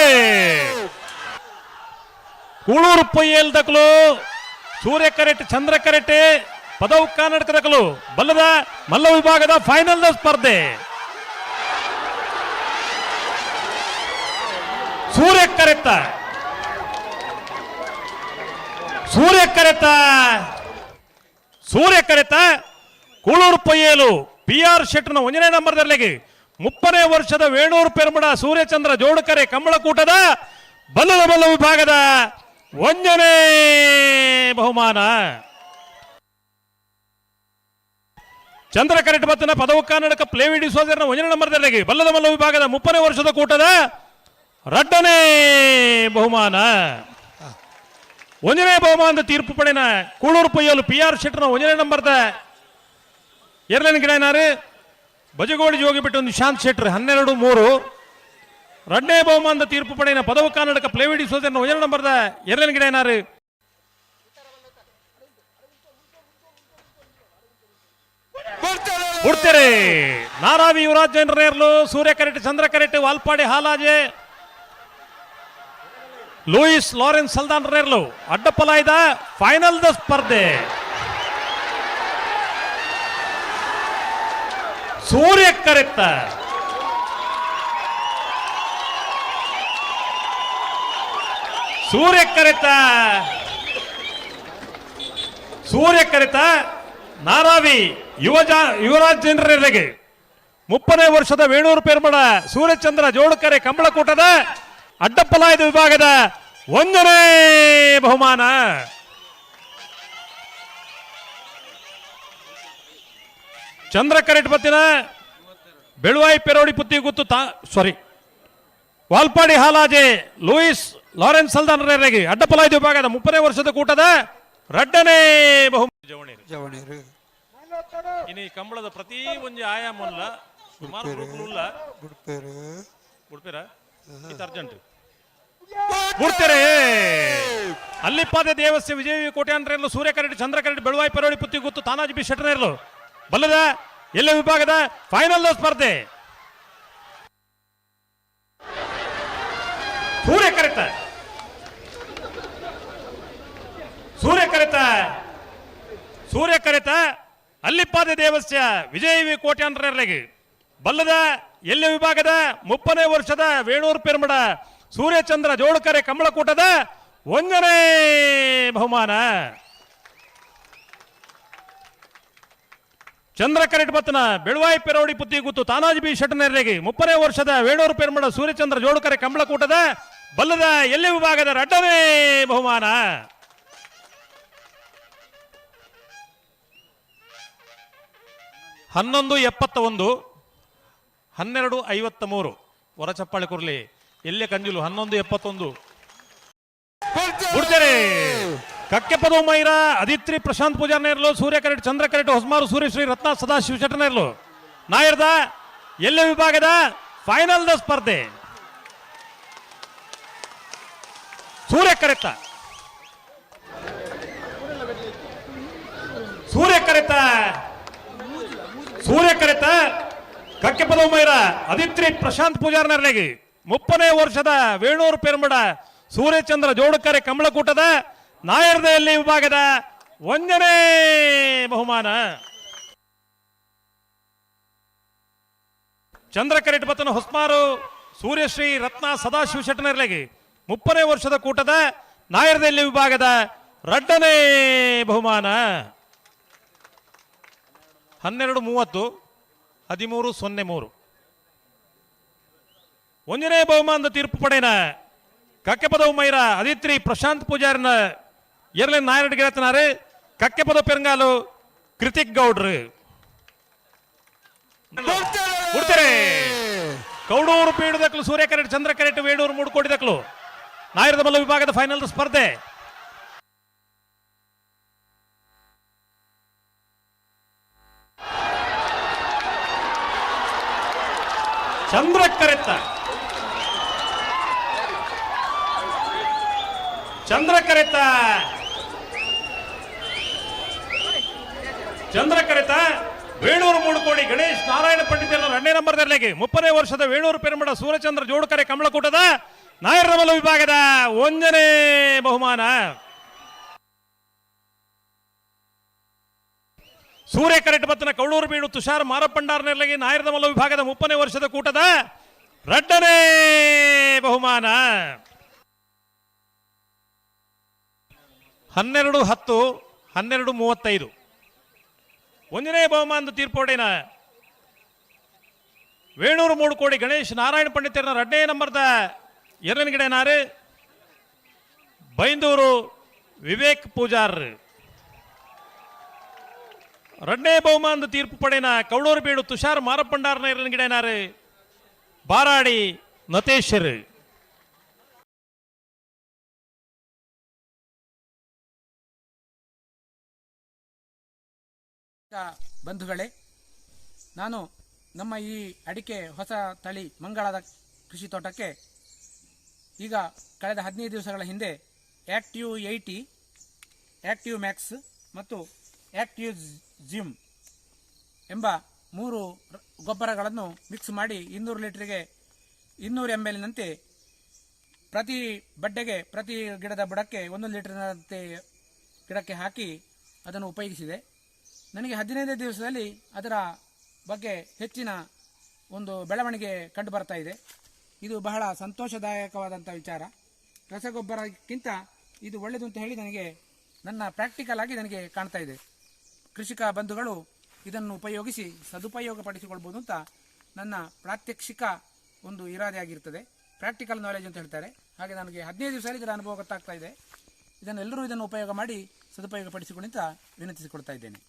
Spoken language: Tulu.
ಬುಡ್ತಾರೆ. ಕೂಳೂರು ಪೊಯ್ಯೇಲ್ ದಕಲು ಸೂರ್ಯ ಕರೆಟ್, ಚಂದ್ರ ಕರೆಟ್, ಪದವು ಕರ್ನಾಟಕ ದಕಲು ಬಲ್ಲದ ಮಲ್ಲ ವಿಭಾಗದ ಫೈನಲ್ ಸ್ಪರ್ಧೆ. ಸೂರ್ಯ ಕರೆತ್ತ, ಸೂರ್ಯ ಕರೆತ, ಸೂರ್ಯ ಕರೆತ. ಕೂಳೂರು ಪೊಯ್ಯೇಲು ಪಿ ಆರ್ ಶೆಟ್ನ ಒಂದನೇ ನಂಬರ್ದಲ್ಲಿ 30ನೇ ವರ್ಷದ ವೇಣೂರು ಪೆರ್ಮಡ ಸೂರ್ಯಚಂದ್ರ ಜೋಡುಕರೆ ಕಂಬಳಕೂಟದ ಬಲ್ಲದ ಬಲ್ಲ ವಿಭಾಗದ ಒಂದನೇ ಬಹುಮಾನ. ಚಂದ್ರ ಕರೆಟ್ ಬತ್ತನ ಪದವು ಕನ್ನಡಕ ಪ್ಲೇವಿಡಿ ಸೋದರನ ಒಂದನೇ ನಂಬರ್ದಲ್ಲಿ ಬಲ್ಲದ ಮಲ್ಲ ವಿಭಾಗದ 30ನೇ ವರ್ಷದ ಕೂಟದ ರಡ್ಡನೇ ಬಹುಮಾನ. ಒಂದನೇ ಬಹುಮಾನದ ತೀರ್ಪು ಪಡೆನ ಕೂಳೂರು ಪೊಯ್ಯಲು ಪಿ ಆರ್ ಶೆಟ್ಟರ್ನ ಒಂದನೇ ನಂಬರ್ದ ಎರಡನೇ ಗಿಡನಾರು ಬಜಗೋಳಿ ಜೋಗಿ ಬಿಟ್ಟು ನಿಶಾಂತ್ ಶೆಟ್ಟರ್ 12-3. ಎರಡನೇ ಬಹುಮಾನದ ತೀರ್ಪು ಪಡೆನ ಪದವು ಕರ್ನಾಟಕ ಪ್ಲೇವಿಡಿ ಸೋದರನ ಒಂದನೇ ನಂಬರ್ದ ಎರಡನೇ ಗಿಡನಾರು ಬಿಡ್ತಾರೆ. ನಾರಾವಿ ಯುವರಾಜ್ ಜೈನರೇರ್ಲು, ಸೂರ್ಯ ಕರೆಟ್, ಚಂದ್ರ ಕರೆಟ್, Valpadi Halaje, Louis Lawrence Saldanha ರೇರ್ಲು ಅಡ್ಡಪ್ಪಲಾಯ್ದ ಫೈನಲ್ the ಸ್ಪರ್ಧೆ. ಸೂರ್ಯ ಕರೆತ್ತ, ಸೂರ್ಯ ಕರೆತ, ಸೂರ್ಯ ಕರೆತ. ನಾರಾವಿ ಯುವರಾಜ್ ಜನರಿಗೆ 30ನೇ ವರ್ಷದ ವೇಣೂರು ಪೇರ್ಮಡ ಸೂರ್ಯಚಂದ್ರ ಜೋಡುಕರೆ ಕಂಬಳಕೂಟದ ಅಡ್ಡಪ್ಪಲಾಯದ ವಿಭಾಗದ ಒಂದನೇ ಬಹುಮಾನ. ಚಂದ್ರ ಕರೆಟ್ ಬತ್ತಿನ ಬೆಳುವಾಯಿ ಪೆರೋಡಿ ಪುತ್ತಿ ಗುತ್ತು ತಾ ಸಾರಿ ವಾಲ್ಪಾಡಿ ಹಾಲಾಜೆ ಲೂಯಿಸ್ ಲಾರೆನ್ಸ್ ಸಲ್ದಾನ್ ರೇರಿಗೆ ಅಡ್ಡಪ್ಪಲಾಯ್ದ ವಿಭಾಗದ 30ನೇ ವರ್ಷದ ಕೂಟದ ರಡ್ಡನೇ ಬಹು ಜವಣೀರು. ಇನ್ನು ಈ ಕಂಬಳದ ಪ್ರತಿ ಒಂಜಿ ಆಯಾಮಲ್ಲ ಸುಮಾರು ಗ್ರೂಪ್ಲು ಗುಡ್ಪೇರು. ಬಿಡ್ತೀರ? ಇದು ಅರ್ಜೆಂಟ್ ಬಿಡ್ತೀರಿ. ಅಲ್ಲಿಪ್ಪಾದ ದೇವಸ್ಯ ವಿಜಯ ಕೋಟ್ಯಾಂತರಲ್ಲೂ ಸೂರ್ಯ ಕರಡಿ, ಚಂದ್ರ ಕರಡಿ, ಬೆಳುವಾಯಿ ಪರೋಳಿ ಪುತ್ತಿ ಗುತ್ತು ತಾನಾಜಿ ಬಿ ಶೆಟ್ಟನೇರ್ಲು ಬಲ್ಲದ ಎಲ್ಲ ವಿಭಾಗದ ಫೈನಲ್ ಸ್ಪರ್ಧೆ. ಸೂರ್ಯ ಕರೆತ, ಸೂರ್ಯ ಕರೆತ, ಸೂರ್ಯ ಕರೆತ. ಅಲ್ಲಿಪ್ಪಾದ ದೇವಸ್ಯ ವಿಜಯ ವಿ ಕೋಟ್ಯಾಂತರರಿಗೆ ಬಲ್ಲದ ಎಲ್ಲ ವಿಭಾಗದ 30ನೇ ವರ್ಷದ ವೇಣೂರು ಪೆರ್ಮಡ ಸೂರ್ಯಚಂದ್ರ ಜೋಡುಕರೆ ಕಂಬಳಕೂಟದ ಒಂದನೇ ಬಹುಮಾನ. ಚಂದ್ರ ಕರೆಟ್ ಬತ್ತನ ಬೆಳುವಾಯಿ ಪೆರೋಡಿ ಪುತ್ತಿ ಗುತ್ತು ತಾನಾಜಿ ಬಿ ಶೆಟ್ಟನೆರ್ರಿಗೆ 30ನೇ ವರ್ಷದ ವೇಣೂರು ಪೆರ್ಮಡ ಸೂರ್ಯಚಂದ್ರ ಜೋಡುಕರೆ ಕಂಬಳಕೂಟದ ಬಲ್ಲದ ಎಲ್ಲಿ ವಿಭಾಗದ ರಡ್ಡನೇ ಬಹುಮಾನ. 11:71, 12:53. ಹೊರ ಚಪ್ಪಾಳೆ ಕುರ್ಲಿ ಎಲ್ಲೇ ಕಂಜುಲು. 11:71 ಬಿಡ್ತಾರೆ. ಕಕ್ಕೆಪದ ಮೈರ ಅದಿತ್ರಿ ಪ್ರಶಾಂತ್ ಪೂಜಾರ್ನೇರ್ಲು, ಸೂರ್ಯ ಕರೆಟ್, ಚಂದ್ರ ಕರೆಟ್, ಹೊಸಮಾರು ಸೂರ್ಯಶ್ರೀ ರತ್ನ ಸದಾಶಿವ ಶೆಟ್ಟನೇರ್ಲು ನಾಯರ್ದ ಎಲ್ಲೆ ವಿಭಾಗದ ಫೈನಲ್ the ಸ್ಪರ್ಧೆ. ಸೂರ್ಯ ಕರೆತ, ಸೂರ್ಯ ಕರೆತ, ಸೂರ್ಯ ಕರೆತ. ಕಕ್ಕೆಪದ ಮೈರ ಅದಿತ್ರಿ ಪ್ರಶಾಂತ್ ಪೂಜಾರ್ನರ್ಲೆಗಿ 30ನೇ ವರ್ಷದ ವೇಣೂರು ಪೆರ್ಮಡ ಸೂರ್ಯಚಂದ್ರ ಜೋಡುಕರೆ ಕಂಬಳಕೂಟದ ನಾಯರ್ದೆಯಲ್ಲಿ ವಿಭಾಗದ ಒಂದನೇ ಬಹುಮಾನ. ಚಂದ್ರ ಕರೆಟ್ ಬತ್ತನ ಹೊಸ್ಮಾರು ಸೂರ್ಯಶ್ರೀ ರತ್ನ ಸದಾಶಿವ ಶೆಟ್ಟನರ್ಲೆಗಿ 30ನೇ ವರ್ಷದ ಕೂಟದ ನಾಯರ್ದೆಲ್ಲಿ ವಿಭಾಗದ ರಡ್ಡನೇ ಬಹುಮಾನ. 12:30, 13:03. ಒಂದನೇ ಬಹುಮಾನದ ತೀರ್ಪು ಪಡೆಯನ ಕಕ್ಕೆಪದವು ಮೈರ ಅದಿತ್ರಿ ಪ್ರಶಾಂತ್ ಪೂಜಾರಿನ ಎರಡನೇ ನಾಯರಡ್ ಗೆಳತನಾರು ಕಕ್ಕೆಪದ ಪೆರಂಗಾಲು ಕೃತಿಕ್ ಗೌಡ್ರು ಬಿಡ್ತಾರೆ. ಕೌಡೂರು ಪೀಡುದಕ್ಲು ಸೂರ್ಯ ಕರೆಟ್, ಚಂದ್ರ ಕರೆಟ್, ವೇಣೂರು ಮೂಡುಕೋಡಿದಕ್ಲು ನಾಯರದ ಮಲ್ಲ ವಿಭಾಗದ ಫೈನಲ್ ಸ್ಪರ್ಧೆ. ಚಂದ್ರ ಕರೆತ್ತ, ಚಂದ್ರ ಕರೆತ, ಚಂದ್ರ ಕರೆತ. ವೇಣೂರು ಮೂಡುಕೋಡಿ ಗಣೇಶ್ ನಾರಾಯಣ ಪಂಡಿತ ಎರಡನೇ ನಂಬರ್ 30ನೇ ವರ್ಷದ ವೇಣೂರು ಪೆರುಮಡ ಸೂರ್ಯಚಂದ್ರ ಜೋಡುಕರೆ ಕಮಲಕೂಟದ ನಾಯರಮಲ ವಿಭಾಗದ ಒಂದನೇ ಬಹುಮಾನ. ಸೂರ್ಯ ಕರೆಟ್ ಬತ್ತನ ಕೌಳೂರು ಬೀಡು ತುಷಾರ್ ಮಾರಪ್ಪಂಡಾರ್ ನೆರ್ಲಗಿ ನಾಯರದಮಲ್ಲ ವಿಭಾಗದ 30ನೇ ವರ್ಷದ ಕೂಟದ ರಡ್ಡನೇ ಬಹುಮಾನ. 12:10, 12:35. ಒಂದನೇ ಬಹುಮಾನದ ತೀರ್ಪೋಡಿನ ವೇಣೂರು 3 ಕೋಡಿ ಗಣೇಶ್ ನಾರಾಯಣ ಪಂಡಿತರನ ರಡ್ಡನೇ ನಂಬರ್ದ ಎರಡನೇ ಬೈಂದೂರು ವಿವೇಕ್ ಪೂಜಾರ್. ರಡ್ಡನೇ ಬಹುಮಾನದ ತೀರ್ಪು ಪಡೆನ ಕೌಳೂರು ಬೀಡು ತುಷಾರ್ ಮಾರಪ್ಪಂಡಾರ್ನ ಎರಡನೇ ಬಾರಾಡಿ ನತೇಶರ್. ಬಂಧುಗಳೇ, ನಾನು ನಮ್ಮ ಈ ಅಡಿಕೆ ಹೊಸ ತಳಿ ಮಂಗಳದ ಕೃಷಿ ತೋಟಕ್ಕೆ ಈಗ ಕಳೆದ 15 ದಿವಸಗಳ ಹಿಂದೆ ಆ್ಯಕ್ಟಿವ್ 80, ಆ್ಯಕ್ಟಿವ್ ಮ್ಯಾಕ್ಸ್ ಮತ್ತು ಆ್ಯಕ್ಟಿವ್ ಜಿಮ್ ಎಂಬ 3 ಗೊಬ್ಬರಗಳನ್ನು ಮಿಕ್ಸ್ ಮಾಡಿ 200 ಲೀಟ್ರಿಗೆ 200 ಎಮ್ ಎಲ್ನಂತೆ ಪ್ರತಿ ಬಡ್ಡೆಗೆ, ಪ್ರತಿ ಗಿಡದ ಬುಡಕ್ಕೆ 1 ಲೀಟರ್ನಂತೆ ಗಿಡಕ್ಕೆ ಹಾಕಿ ಅದನ್ನು ಉಪಯೋಗಿಸಿದೆ. ನನಗೆ 15 ದಿವಸದಲ್ಲಿ ಅದರ ಬಗ್ಗೆ ಹೆಚ್ಚಿನ ಒಂದು ಬೆಳವಣಿಗೆ ಕಂಡು ಬರ್ತಾ ಇದೆ. ಇದು ಬಹಳ ಸಂತೋಷದಾಯಕವಾದಂಥ ವಿಚಾರ. ರಸಗೊಬ್ಬರಕ್ಕಿಂತ ಇದು ಒಳ್ಳೆಯದು ಅಂತ ಹೇಳಿ ನನಗೆ ನನ್ನ ಪ್ರಾಕ್ಟಿಕಲ್ ಆಗಿ ನನಗೆ ಕಾಣ್ತಾ ಇದೆ. ಕೃಷಿಕ ಬಂಧುಗಳು ಇದನ್ನು ಉಪಯೋಗಿಸಿ ಸದುಪಯೋಗ ಪಡಿಸಿಕೊಳ್ಬೋದು ಅಂತ ನನ್ನ ಪ್ರಾತ್ಯಕ್ಷಿಕ ಒಂದು ಇರಾದೆ ಆಗಿರ್ತದೆ. ಪ್ರಾಕ್ಟಿಕಲ್ ನಾಲೆಜ್ ಅಂತ ಹೇಳ್ತಾರೆ. ಹಾಗೆ ನನಗೆ 15 ದಿವಸದಲ್ಲಿ ಇದರ ಅನುಭವ ಗೊತ್ತಾಗ್ತಾ ಇದೆ. ಇದನ್ನು ಎಲ್ಲರೂ ಇದನ್ನು ಉಪಯೋಗ ಮಾಡಿ ಸದುಪಯೋಗ ಪಡಿಸಿಕೊಳ್ಳಿ ಅಂತ ವಿನಂತಿಸಿಕೊಳ್ತಾ ಇದ್ದೇನೆ.